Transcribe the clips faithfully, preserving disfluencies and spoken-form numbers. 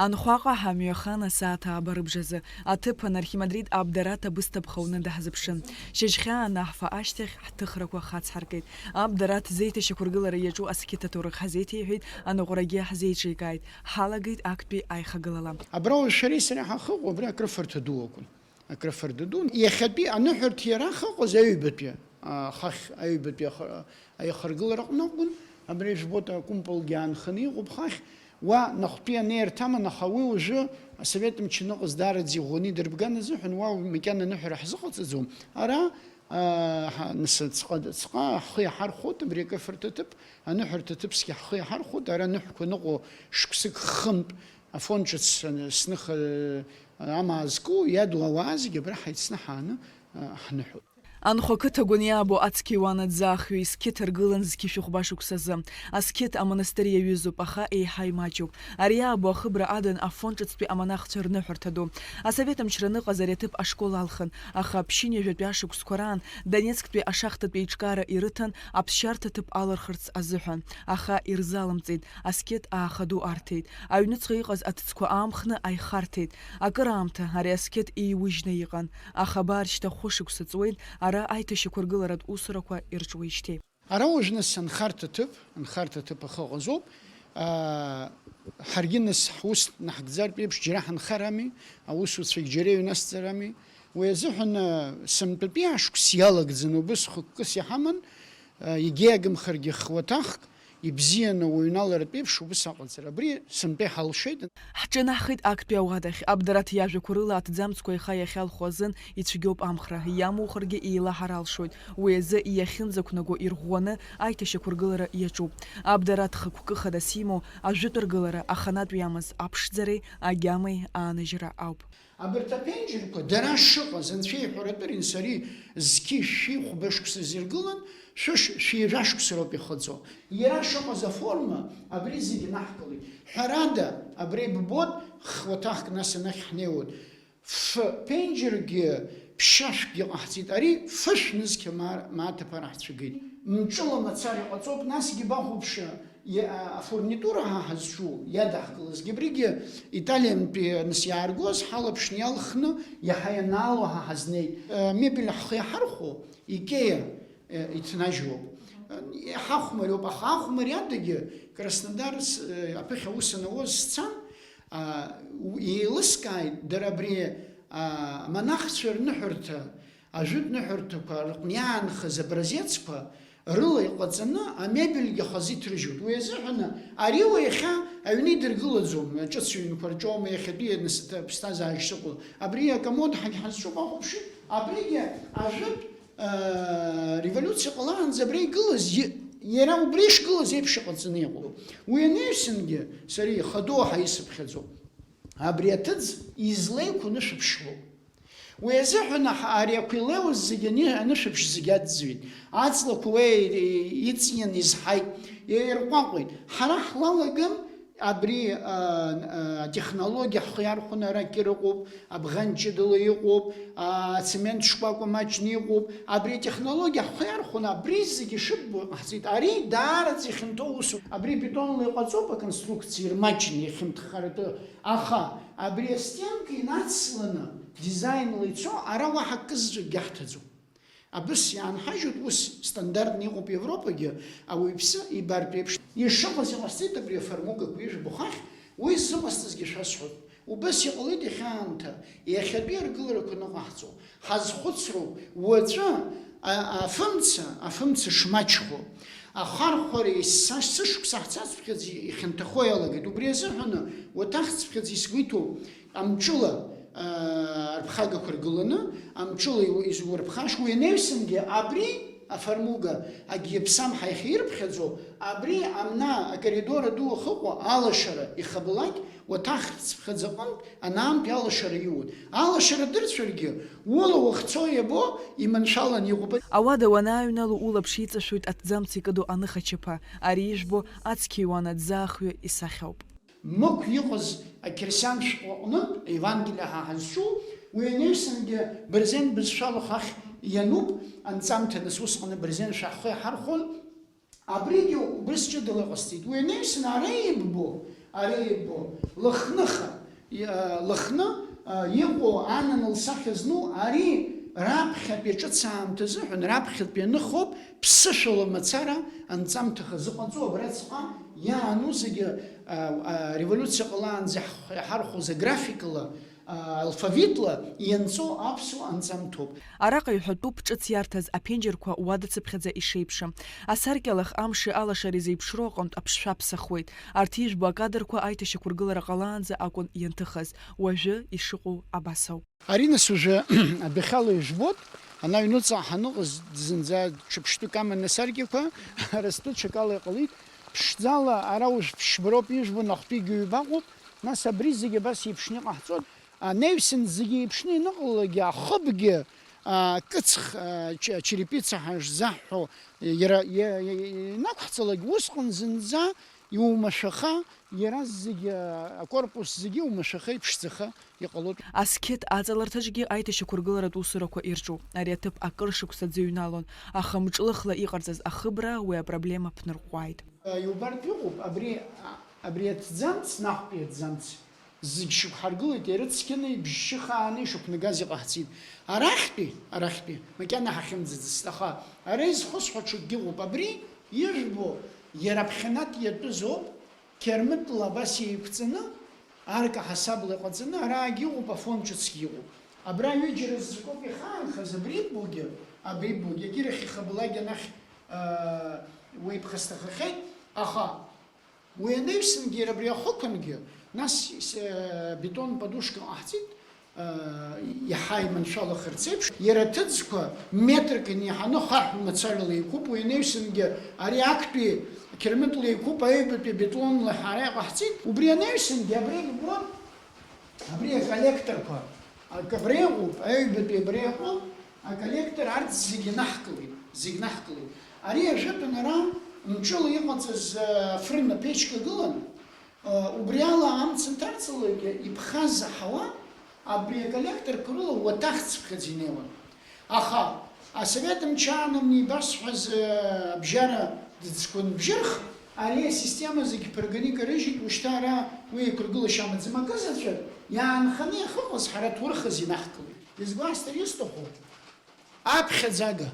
Анхәаҟа ҳамҩахан асааҭ ааба рыбжазы. Аҭыԥан архимандрит Абдараҭ абысҭа ԥхауны даҳзыԥшын. Шьыжьхьа анаҳфа ашьҭахь ҳҭыхрақәа хацҳаркит. Абдараҭ зеиҭашьақәыргылара иаҿу асқьыҭ аҭоурых ҳзеиҭеиҳәеит, аныҟәрагьы ҳзеиҿикааит. Ҳалагеит актәи аихагылала. Абра уажә шәареи сареи ҳахыҟоу абри акрыфарҭа ду акәын. Акрыфарҭа ду. Иахьатәи аныҳәарҭа иара ахьыҟаз аҩбатәи, а, хахь, аҩбатәи аха-, аихаргылара аҟны акәын. Абри жәбоит, акәымпылгьы аанханы иҟоуп хахь. Уа нахәтәи анеирҭамын, аха уи уажәы асовет мчы ныҟаз даараӡа иӷәӷәаны идырбган азыҳәан, уа макьана аныҳәара ҳзыҟаҵаӡом. Ара, а, ҳа-, нас ацҟа, ацҟа ҳхы иаҳархәоит абри акрыфарҭа ҭыԥ, аныҳәарҭа ҭыԥ зегьы ҳхы иаҳархәоит, ара аныҳәқәа ныҟәо шықәсык хынтә Афон ҿыц сныха, амаа зку, иаду ауаа зегьы абра ҳаицны ҳааны, а, ҳныҳәоит. Анхәа қыҭа гәаниаабо ацқьа иуан аӡы ахҩа, зқьы ҭаргылан зқьышәи хәба шықәсазы. Азқьы амонастыр иаҩызоуп, аха еиҳа имаҷуп. Ари аабо ахыбра адан Афон ҿыцтәи амонахцәа рныҳәарҭа ду. Асовет мчра аныҟаз ари аҭыԥ ашкол алхын, аха ԥшьынҩажәатәи ашықәсқәа раан Донецктәи ашахҭатәи еиҿкаара ирыҭан аԥсшьарҭа ҭыԥ алырхырц азыҳәан, аха ирзалымҵит. Аскьыт ааха ду арҭеит. Аҩныҵҟа иҟаз аҭыӡқәа аамхны аихарҭеит. Акыраамҭа ари аскьыт еиужьны иҟан. Ахабар шьҭа хәышықәса ҵуеит, ара аиҭашьақәыргыларатә усурақәа ирҿуеижьҭеи. Ара уажә нас анхарҭа ҭыԥ, анхарҭа ҭыԥ ахы ыҟазоуп. Аа, ҳаргьы нас ҳус наҳгӡартә еиԥш џьара ҳанхарами, аусуцәагь џьара иҩнасҵарами. Уи азыҳәан, сынтәатәи ашықәс иалагӡаны убыс хықәкыс иҳаман, егьиагымхаргьы х-, уаҭахк, ибзианы уҩналаратә еиԥш убыс аҟаҵара. Абри сынтәа иҳалшеит. Ҳҿынаҳхеит актәи ауадахь. Абдараҭ иажәақәа рыла аҭӡамцқәа еиха иахьалху азын ицәгьоуп амхра, иамухыргьы еилаҳар алшоит. Уи азы иахьынӡақәнаго ирӷәӷәаны аиҭашьақәыргылара иаҿуп. Абдараҭ хықәкы хадас имоу ажәытә ргылара, аханатә иамаз аԥшӡареи агьамеи ааныжьра ауп. Абарҭ аԥенџьырқәа дара шыҟаз, анцәа иҳәаратәы ринсари зқьи шәи хәба шықәса зиргылан, шәыш-, шәи жәа шықәса роуп ихыҵуа. Иара шыҟаз аформа абри зегьы наҳкылеит. Ҳәарада, абри ббоит, х-, уаҭахк нас анахь ҳнеиуеит. Ф-, ԥенџьыргьы ԥшьашәкгьы ҟаҳҵеит. Ари фышә нызқьа ма-, мааҭ аԥара ҳцәыгеит. Мҿыла мацара иҟаҵоуп, насгьы бахәаԥши, Иа-, афурнитура ҳа ҳазҿу иадаҳкылазгьы абригьы Италиантәи аныс иааргоз ҳалаԥшны иалхны иаҳа ианаало ҳа ҳазнеит. Э, мебель ҳхы иаҳархәо, Икеа, э, иҭнажьуа. Э, ҳахәмариоуп, аха ахәмариадагьы Краснодар с-, э, аԥыхьа ус анауаз сцан, а, у-, еилыскааит дара абри, а, амонахцәа рныҳәарҭа, ажәытә ныҳәарҭақәа рҟны иаанхаз образецқәа рыла иҟаҵаны амебельгьы хазы иҭрыжьуеит. Уи азыҳәаны ари уа иахьа аҩны идыргылаӡом, аҿыц ҩнқәа рҿоума иахьатәи анасыҭ-, аԥсҭазаара шыҟоу. Абри акомод ҳагь ҳазҿуп, ахәаԥши, абригьы ажәытә, аа, револиуциа ҟалаанӡа абра игылаз, и-, иара убри ишгылаз еиԥш иҟаҵаны иҟоуп. Уи анаҩсангьы сара ихадоу ҳәа исыԥхьаӡо, абри аҭыӡ излеиқәу нышәыԥшуоуп. Уи азыҳәан аҳ-, ари ақәа илеиуаз зегьы ани-, анышәаԥшь зегьы аӡӡуеит. Аҵлақәа уа и-, и-, иҵиан изҳаит, еирҟәаҟәеит. Ҳара ҳлалаган абри, а, а, атехнологиа ҳхы иархәаны ара акыр ыҟоуп, абӷанҷыдала иҟоуп, а, ацемент шкәакәа маҷны иҟоуп. Абри атехнологиа ҳхы иархәаны абри зегьы шыббо ҟаҳҵеит. Ари даараӡа ихьанҭоу усуп. Абри бетонла иҟаҵоуп аконструкциа ирмаҷны ихьанҭхаратәы. Аха абри астенка инацланы дизаинла ицо, ара уаҳа акызаҵәыкгьы ҳҭаӡом. Абыс иаанҳажьуеит, ус стандартны иҟоуп Европагьы, ауаҩԥсы ибартә еиԥш. Ишыҟаз иҟасҵеит абри афармугақәа ижәбо хахь, уи зыҟасҵазгьы шәасҳәоит. Убыс иҟалеит иахьа аамҭа, иахьатәи аргыларақәа ныҟаҳҵо. Ҳазхәыцроуп, уаҵәы, а-, афымца, афымца шмаҷхо, ахархәара есса сышықәса ҳцацыԥхьаӡа ихьанҭахо иалагеит. Убри азыҳәаны, уаҭахҵыԥхьаӡа исгәеиҭо, амҿыла, а, рԥхагақәа ргыланы, амҿыла иу-, изурԥхашьо, уи анаҩсангьы абри афармуга, агиепсам ҳәа иахьирԥхьаӡо, абри амна акоридор аду ахыҟоу алашара ихабылак, уаҭахҵыԥхьаӡа аҟынтә Анаантә алашара иуит. Алашара дырцәаргьы, ула уахцо иабо, иманшәалан иҟоуп. Ауада уанааҩнало улаԥш иҵашәоит аҭӡамц икыду аныхачаԥа. Ари ижәбо ацқьа иуан аӡы ахҩы исахьоуп. Мықә иҟаз ақьырсиан шәҟәы аҟнытә, Евангелие ҳа ҳазҿу, уи анаҩсангьы бырзен бызшәала хахь иануп, анҵамҭа нас усҟаны бырзен шәа ҳхы иаҳархәон. Абригьы убыс ҷыдала ҟасҵеит. Уи анаҩсан ара иббо, Ари ибо, Лыхныха, иа-, Лыхны, а, иҟоу анан лсахьа зну, ари раԥхьатәи ҿыц аамҭа азыҳәан, раԥхьатәи аныхоуп, ԥсышәала мацара анҵамҭа хазы ыҟаҵоу, абраҵәҟьа иаану зегьы, а, а, револиуциа ҟалаанӡа иаҳ-, иҳархәоз аграфикала, а, алфавитла ианҵоу аԥсуа анҵамҭоуп. Араҟа иҳәатәуп ҿыц иарҭаз аԥенџьырқәа уадацыԥхьаӡа ишеиԥшым. Асаркьалах амши алашареи зеиԥшроу аҟынтә аԥшшәа ԥсахуеит. Арҭ ижәбо акадрқәа аиҭашьақәыргылара ҟалаанӡа акәын ианҭыхыз, уажәы ишыҟоу абас ауп. Ари нас уажәы адәахьала ижәбоит, ана аҩнуҵҟа ҳаныҟаз зынӡа ҽыԥштәык аман асаркьақәа, ара стәы ҽакала иҟалеит. Ԥшӡала ара уажә ԥшьброуп ижәбо, нахәтәигьы ҩбаҟоуп, нас абри зегьы абас еиԥшны иҟаҳҵоит. Анаҩсан зегьы еиԥшны ианыҟалалакгьы, ахыбгьы, а, кыцх, а, ч-, черепица ҳәа шзаҳҳәо, иара, иа-, иа-, иа-, ианақәҳҵалак, усҟан зынӡа иумашәаха, иара зегьы, а, акорпус зегьы умашәаха, иԥшӡаха иҟалоит. Асқьыт аҵаларҭаҿгьы аиҭашьақәыргыларатә усурақәа ирҿуп. Ари аҭыԥ акыр шықәса дзыҩналон, аха мҿлыхла иҟарҵаз ахыбра уи апроблема ԥнырҟәҟәааит. Иубартә иҟоуп, абри, абри аҭӡамц, наҟтәи аҭӡамц, зегь шьақәҳаргылеит, ирыцқьаны, ибжьшьыхааны ишықәнагаз иҟаҳҵеит. Арахьтәи, арахьтәи, макьана ҳахьымӡаӡацт, аха ара изхысҳәо ҽакгьы ыҟоуп. Абри ижәбо, иара аԥхьанатә иатәызоуп, қьармытла абас еиқәҵаны, арка ҳасабла иҟаҵаны, араагьы ыҟоуп, Афон ҿыцгьы ыҟоуп. Абра ҩыџьара ззакоуп ихаанхаз, абри иббогьы, абри иббогьы, егьирахь ихабылак анахь, аа, уеиԥхасҭахахьеит, аха уи анаҩсангьы иара абри ахықәангьы, нас, э, бетон подушка ҟаҳҵеит, э, иаҳа иманшәалахарц еиԥш, иара аҭыӡқәа метрк инеиҳаны хаҳә мацарала еиқәуп, уи анаҩсангьы ари актәи қьырмытла еиқәуп, аҩбатәи бетонла ҳара иҟаҳҵеит, убри анаҩсангьы абри иббон, абри аколлекторқәа, акы абра иҟоуп, аҩбатәи абра иҟоуп, аколлектор арҭ зегьы наҳкылеит, зегь наҳкылеит. Ари ажәытәан ара мҿыла иҟаҵаз, а, афырн аԥечка гылан, а, убри ала амца анҭарҵалакгьы иԥхаз аҳауа абри аколлекторқәа рыла уаҭахцыԥхьаӡа инеиуан. Аха асовет мчы аан ибасҳәаз, а, абжьара дыӡқәа нбжьырх, ари асистема зегь ԥырганы икарыжьит, ушьҭа ара уи еиқәыргылашьа амаӡам. Акызаҵәык иаанханы иахыҟаз ҳара ҭоурых азы инаҳкылеит. Изгәасҭар исҭаху, аԥхьаӡага.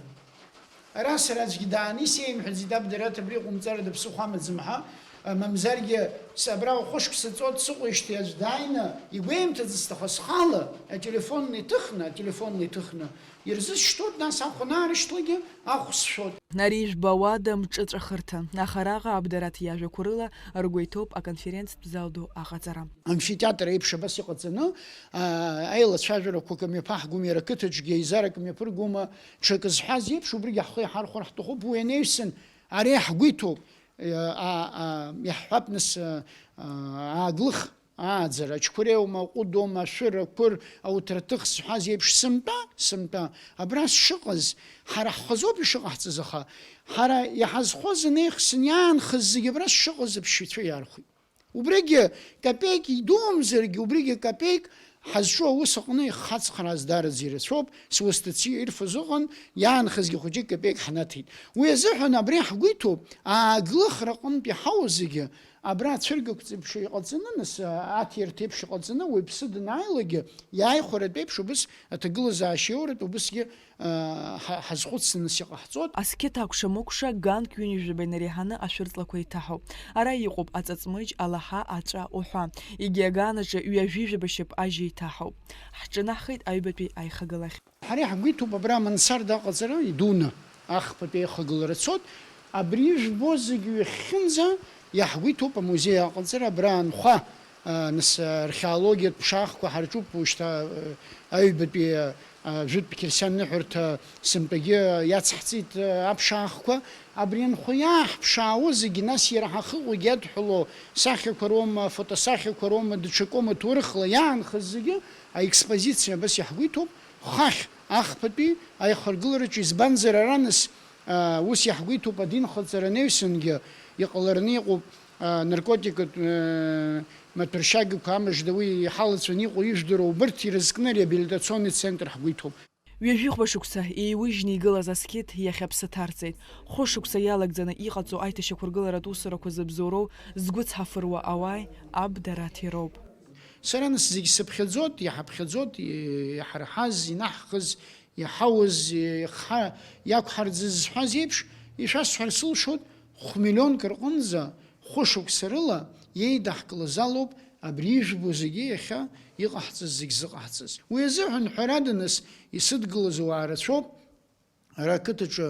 Ара сара аӡәгьы дааны исеимҳәаӡеит, аб, Дараҭ, абри иҟоумҵарада ԥсыхәа амаӡам ҳәа, мамзаргьы с-, абра хәышықәса ҵуа дсыҟоижьҭеи аӡә дааины игәеимҭаӡацт, аха схала ателефонла иҭыхны, ателефонла иҭыхны ирзысшьҭуеит, нас ахә анаарышьҭлакгьы ахә сшәоит. Ари ижәбауада мҿыҵәахырҭан, аха араҟа Абдараҭ иажәақәа рыла ргәы иҭоуп аконференцтә зал ду аҟаҵара. Амфитеатр еиԥш абас иҟаҵаны, аа, аилацәажәарақәак мҩаԥаҳгом, иара ақыҭаҿгьы аизарак мҩаԥыргома, ҽакы зҳәаз еиԥш, убригьы ҳхы иҳархәар ҳҭахуп, уи анаҩсан, ари ҳгәы иҭоуп, аа, аа, иаҳҳәап, нас, аа, ааглых, ааӡара, ачқәреиума, аҟәыдоума, ашәыр, ақәыр, ауҭраҭых зҳәаз еиԥш, сымтәа, сымтәа, абра сшыҟаз, ҳара ҳхазоуп ишыҟаҳҵаз, аха ҳара иҳазхоз анеихсын, иаанхаз зегьы абра сшыҟаз аԥсшьаҩцәа иархәеит. Убригьы капеик идумзаргьы, убригьы капеик ҳазҿу аус аҟны ихацхрааз даараӡа ирацәоуп, суасҭацәа ирфоз ыҟан, иаанхазгьы хәыҷык капеик ҳнаҭеит. Уи азыҳәан абри ҳгәы иҭоуп, ааглыхра аҟынтә иҳауа зегьы, абра ацәыргақәҵеиԥш иҟаҵаны, нас, аҭирҭеиԥш иҟаҵаны, уаҩԥсы данааилакгьы, иааихәаратәеиԥш убыс аҭагылазаашьа иоуратә убысгьы ҳа-, ҳазхәыцны нас иҟаҳҵоит. Асқьыт акәша-мыкәша ганк ҩынҩажәаба инареиҳаны ашәырҵлақәа еиҭаҳауп. Ара иҟоуп аҵаҵмыџь, алаҳа, аҵәа уҳәа. Егьи аганаҿы ҩажәижәаба шьап ажьа еиҭаҳауп. Ҳҿынаҳхеит аҩбатәи аихагылахь. Ҳара иаҳгәы иҭоуп абра амансарда аҟаҵара идуны, ахԥатәи аихагылара цоит. Абри ижәбо зегь ҩахьхьынӡа иаҳгәы иҭоуп амузеи аҟаҵара, абра анхәа, а, нас, археологиатә ԥшаахқәа ҳарҿуп, ушьҭа, а, аҩбатәи, а, а, жәытә қьырсиан ныҳәарҭа сынтәагьы иацҳҵеит, а, аԥшаахқәа. Абри анхәа иааҳԥшаауа зегь, нас иара ҳахыҟоугьы адҳәалоу сахьақәа роума, фотосахьақәа роума, даҽакоума, ҭоурыхла иаанхаз зегьы аекспозициа абас иаҳгәы иҭоуп. Хахь ахԥатәи аихаргылараҿы, избанзар, ара нас, а, ус иаҳгәы иҭоуп, адинхаҵара анаҩсангьы иҟалараны иҟоуп, а, наркотикатә, э, маҭәаршьагақәа амыжда уи иҳалацәаны иҟоу ижәдыруа убырҭ ирызкны реабилитационный центр ҳгәы иҭоуп. Ҩажәихәба шықәса еиужьны игылаз асқьеҭ иахьа аԥсы ҭарҵеит. Хәышықәса иалагӡаны иҟаҵоу аиҭашьақәыргыларатә усурақәа зыбзоуроу згәы цҳафыруа ауааи Абдараҭи роуп. Сара нас зегь сыԥхьаӡоит, иҳаԥхьаӡоит, иҳарҳаз, инаҳхыз, иҳауз, иаха-, иақәҳарӡыз зҳәаз еиԥш, ишәасҳәар сылшоит, хә-миллионк рҟынӡа, хәышықәса рыла иеидаҳкылаз алоуп абри ижәбо зегьы иахьа иҟаҳҵаз зегь зыҟаҳҵаз. Уи азыҳәан, ҳәарада, нас исыдгылаз ауаа рацәоуп. Ара ақыҭаҿы,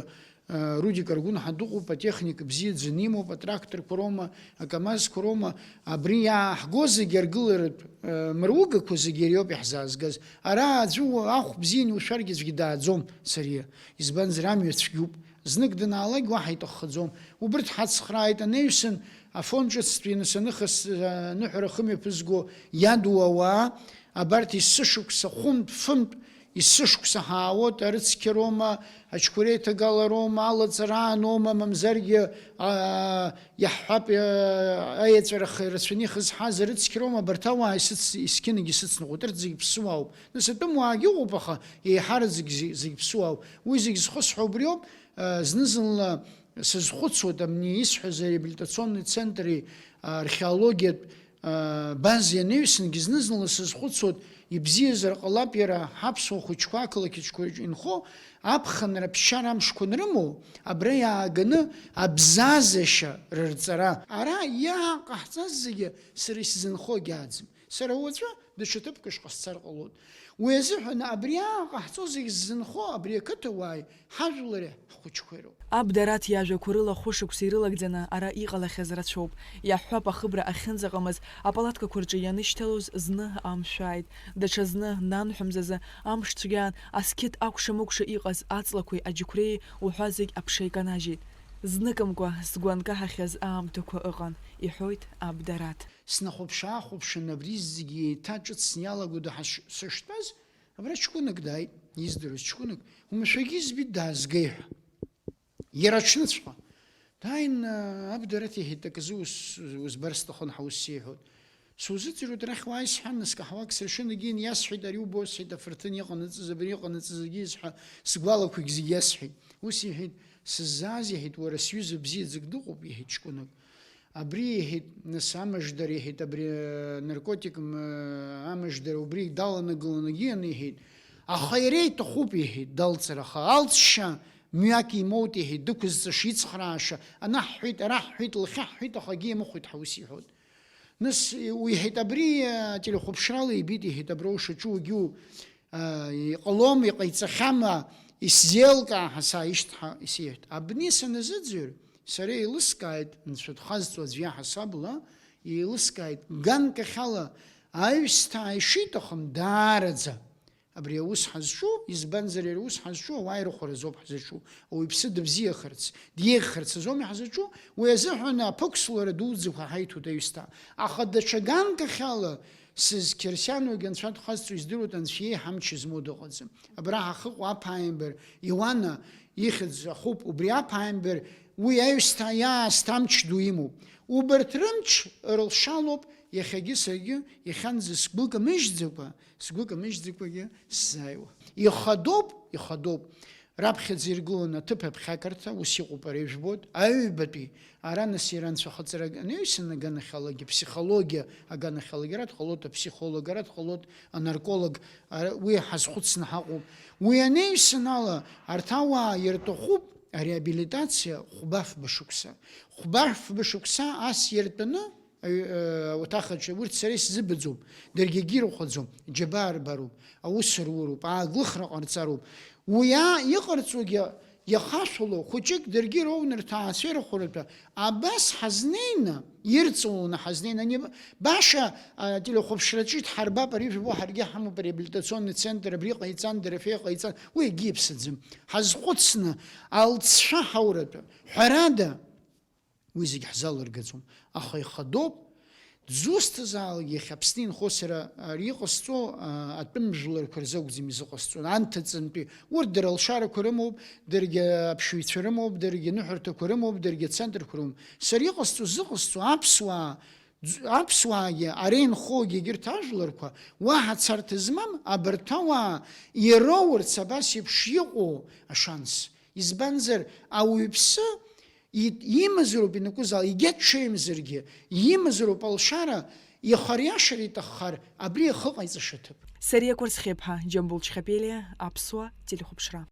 а, Рудик Аргәынҳа дыҟоуп, атехника бзиаӡаны имоуп, атракторқәа роума, аКамазқәа роума, абри иааҳго зегьы, аргыларатә, а, мыругақәа зегьы иара иоуп иаҳзаазгаз. Ара аӡәы уа-, ахә бзианы иушәаргьы аӡәгьы дааӡом, Сариа. Избанзар, амҩа цәгьоуп. Знык данаалак уаҳа иҭаххаӡом. Убырҭ ҳацхрааит, анаҩсан, Афон ҿыцтәи, нас, аныха с-, аныҳәара хымҩаԥызго иаду ауаа, абарҭ есышықәса хәынтә-фынтә, есышықәса ҳаауеит, арыцқьароума, аџьқәреи ҭагалароума, алаҵарааноума, мамзаргьы, аа, иаҳҳәап, аа, аиаҵәара х-, рацәаны ихызҳаз арыцқьароума, абарҭ ауаа исыц-, есқьынагь исыцныҟәоит, урҭ зегь ԥсуаауп. Нас атәым уаагьы ыҟоуп, аха еиҳараӡак зи-, зегь ԥсуаауп. Уи зегь зхысҳәо убриоуп, аа, зны-зынла сазхәыцуеит, абни исҳәаз ареабилитационный центри, аа, археологиатә, аа, базеи анаҩсангьы зны-зынла сазхәыцуеит, ибзиазар ҟалап иара, ҳаԥсуа хәыҷқәа ақалақь аҿы инхо, аԥхынра аԥсшьара амшқәа анрымоу, абра иааганы абзазашьа рырҵара. Ара иааҟаҳҵаз зегьы сара исзынхо агьааӡам. Сара уаҵәы даҽа ҭыԥк ашҟа сцар ҟалоит. Уи азыҳәан абри аан ҟаҳҵо зегь ззынхо абри ақыҭауааи ҳажәлари ҳхәыҷқәеи роуп. Абдараҭ иажәақәа рыла хәышықәса ирылагӡаны ара иҟалахьаз рацәоуп. Иаҳҳәап, ахыбра ахьынӡаҟамыз апалаткақәа рҿы ианышьҭалоз зны амшә ааит. Даҽазны, нанҳәа мзазы, амш цәгьаан, асқьыҭ акәша-мыкәша иҟаз аҵлақәеи аџьықәреи уҳәа зегь аԥша иканажьит. Зныкымкәа сгәы анкаҳахьаз аамҭақәа ыҟан, иҳәоит Абдараҭ. Снахәаԥш-аахәаԥшын, абри зегьы еиҭа ҿыцны иалагода ҳәа ш-, сыштәаз, абра ҷкәынак дааит, издыруаз ҷкәынак, уамашәагьы избеит даазгеи ҳәа. Иара аҽныҵәҟьа. Дааин, Абдараҭ иҳәеит, аказы ус-, узбар сҭахын ҳәа ус сеиҳәоит. Сузыӡырҩуеит, арахь уааи сҳәан, нас каҳуак сыршын, егьин иасҳәеит, ари убо сҳәеит, афырҭын иҟанаҵаз, абри иҟанаҵаз, егьи ҳәа сгәалақәагь зегь иасҳәеит. Ус иҳәеит, сыззааз, иҳәеит, уара сҩыза бзиаӡак дыҟоуп, иҳәеит ҷкәынак. Абри, иҳәеит, нас амыждар, иҳәеит, абри, э, наркотик, м, э, амыждар убри даланагыланы иан, иҳәеит. Аха иара иҭахуп, иҳәеит, далҵыр, аха алҵшьа мҩак имоут, иҳәеит, дықәызҵаша, ицхрааша, ана ҳҳәеит, ара ҳҳәеит, лахьа ҳҳәеит, аха акгьы имыхәеит ҳәа ус иҳәоит. Нас, уи, иҳәеит, абри, э, телехәаԥшрала ибеит, иҳәеит, абра ушаҿу угьу, а, иҟалом, иҟаиҵахьама, исзеилкаа ҳәа сааишьҭ ҳәа исеиҳәт. Абни саназыӡырҩ, сара еилыскааит, нцәа дхазҵо аӡә иаҳасабала, еилыскааит, ганкахьала аҩсҭаа ишиҭахым даараӡа абри аус ҳазҿу, избанзар, иара ус ҳазҿу ауаа ирыхәаразоуп ҳзаҿу, ауаҩԥсы дыбзиахарц, диеиӷьхарц азоуп иҳазаҿу, уи азыҳәан аԥықәслара дуӡӡақәа ҳаиҭоит аҩсҭаа. Аха даҽа ганкахьала сызқьырсианугьы анцәа дхазҵо издыруеит, анцәа иеиҳа амч змоу дыҟаӡам. Абра ҳахыҟоу аԥааимбар Иуана ихьӡ ахуп, убри аԥааимбар уи аҩсҭаа иаасҭа амч ду имоуп. Убарҭ рымч рылшалоуп иахьагьы саргьы, иахьанӡа сгәы камыжьӡакәа, сгәы камыжьӡакәагьы сзааиуа. Ихадоуп, ихадоуп. Раԥхьаӡа иргыланы аҭыԥ аԥхьакырҭа, ус иҟоуп, ара ижәбоит, аҩбатәи, ара нас иара анцәахаҵара анаҩсан аганахьалагьы, ԥсихологиа аганахьалагьы, ара дҟалоит аԥсихолог, ара дҟалоит анарколог, ара, уи ҳазхәыцны ҳаҟоуп. Уи анаҩсан ала, арҭ ауаа ирҭахуп ареабилитациа хәба-фба шықәса. Хәба-фба шықәса ас иртәаны, Аҩ-, э, ауаҭах аҿы, урҭ сара исзыбаӡом, даргьы егьирахәаӡом, џьабаа рбароуп, аус руроуп, ааглыхра ҟарҵароуп. Уи а-, иҟарҵогьы иахашәало, хәыҷык даргьы роуны рҭаацәа ирахәаратәы, абас ҳазнеины, ирҵауланы ҳазнеины, ани б-, баша, а, телехәаԥшраҿы идҳарбап, ари жәбо ҳаргьы ҳамоуп ареабилитационный центр, абри ҟаиҵан, дара феи ҟаиҵан, уи егьиԥсаӡам. Ҳазхәыцны, алҵшәа ҳауратәы, ҳәарада, Уи зегь ҳзалыргаӡом, аха ихадоуп, дзусҭазаалак иахьа Аԥсны инхо сара ари иҟасҵо, а, атәым жәларқәа рзы акәӡам изыҟасҵо, анҭыҵынтәи, урҭ дара алшарақәа рымоуп, даргьы аԥшыҩцәа рымоуп, даргьы аныҳәарҭақәа рымоуп, даргьы ацентрқәа рымоуп. Сара иҟасҵо, зыҟасҵо аԥсуаа Аԥсуаагьы ара инхогьы егьырҭ ажәларқәа уаҳа царҭа змам абарҭ ауаа ироурц абас еиԥш иҟоу ашанс. Избанзар, ауаҩԥсы имазароуп ианакәызаалак, егьа дҽеимзаргьы, имазароуп алшара, ихариашара иҭаххар, абри ихы ҟаиҵаша ҭыԥ. Сариа Қәарсхеиԥҳа, Џьамбул Чхапелиа, Аԥсуа телехәаԥшра.